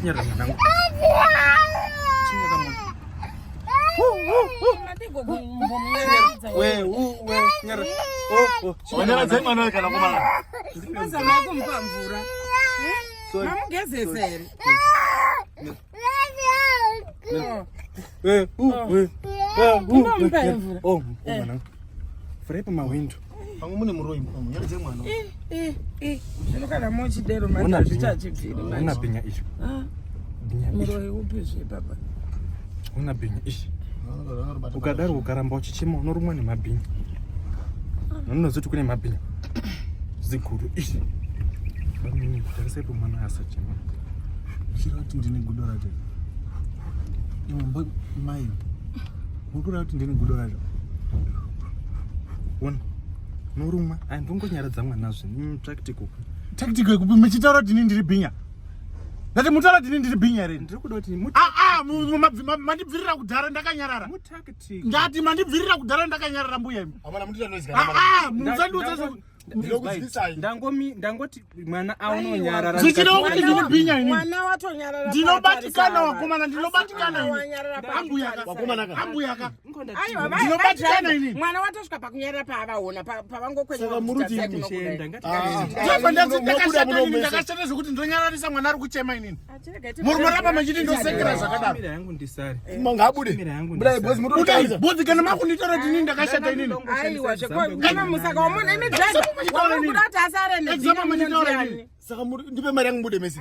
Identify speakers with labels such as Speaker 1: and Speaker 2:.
Speaker 1: Chinyarara mwanangu. Chinyarara mwanangu. We, u, we, nyarara. Oh, oh.
Speaker 2: Wanyaradzai mwana wake kana komana.
Speaker 3: Mazama ekumupa mvura.
Speaker 1: Sorry.
Speaker 3: Mamugezesa here?
Speaker 1: We, u, we. We, u, we.
Speaker 3: Unomupa here mvura?
Speaker 1: Oh, oh, mwanangu. Vhurai pamahwindo.
Speaker 2: Pamwe mune muroyi muno. Nyaradzai mwana.
Speaker 3: Eh, eh, zvino kana mochidero
Speaker 1: Ona
Speaker 3: manje
Speaker 1: bhinya.
Speaker 3: hazvichachibviri
Speaker 1: Ona
Speaker 3: manje.
Speaker 1: bhinya iri.
Speaker 3: Ah,
Speaker 1: Bhinya iri.
Speaker 3: muroyi upi zve baba?
Speaker 1: Ona bhinya iri. Ukadaro ukaramba uchichema unorumwa nemabhinya. Unozoti kune mabhinya. Ziguru iri. Bamini tarisai mwana asachema.
Speaker 2: Chira kuti ndine gudo racho. Imwe mbo mai. Muri kureva kuti ndine gudo racho.
Speaker 1: Ona. Unorumwa. Ai ndongonyaradza mwana zve. Tactical.
Speaker 2: Tactical yekupi muchitaura kuti ini ndiri bhinya. Ndati mutaura kuti ini ndiri bhinya here?
Speaker 1: Ndiri kuda kuti mu
Speaker 2: Ah ah mandibvirira kudhara ndakanyarara.
Speaker 1: tactic.
Speaker 2: Ndati mandibvirira kudhara ndakanyarara mbuya imi.
Speaker 4: Amana mutita noise kana
Speaker 2: Ah ah musandiudza zvo-
Speaker 4: Ndinokudzidzisai.
Speaker 1: Ndangomi ndangoti mwana aunonyarara.
Speaker 2: Zvichireva kuti ndiri bhinya inini.
Speaker 3: Mwana watonyarara.
Speaker 2: Ndinobatikana
Speaker 3: paatarisa
Speaker 2: wakomana ndinobatikana
Speaker 3: Asi
Speaker 2: ini.
Speaker 3: wanyarara
Speaker 2: Ambuya ka.
Speaker 4: Wakomana ka.
Speaker 2: Ambuya ka.
Speaker 3: Aiwa,
Speaker 2: Ndinobatikana inini.
Speaker 3: mwana watosvika pakunyarara paavaona pavangokwenya
Speaker 4: Saka muri kuti
Speaker 1: Shenda
Speaker 2: Ndabva ndati
Speaker 4: Munobuda
Speaker 2: ndakashata
Speaker 4: muno
Speaker 2: inini
Speaker 4: mese.
Speaker 2: ndakashata zvekuti ndonyararisa mwana ari kuchema inini. Murumoramba machiti ndosekera zvakadaro.
Speaker 1: Mira yangu ndisare.
Speaker 4: Ngabude.
Speaker 1: Mira yangu
Speaker 4: Budai
Speaker 1: ndisare.
Speaker 4: boys
Speaker 2: Budai
Speaker 4: mutotaisa.
Speaker 2: bhodzi kana makunditora kuti inini ndakashata inini.
Speaker 3: Aiwa, zvekona musaka wamuna imi driver
Speaker 2: Example muchitaura
Speaker 3: wamukuda kuti asare
Speaker 2: Example muchitaura inini.
Speaker 4: Saka muri ndipe mari yangu mubude mese.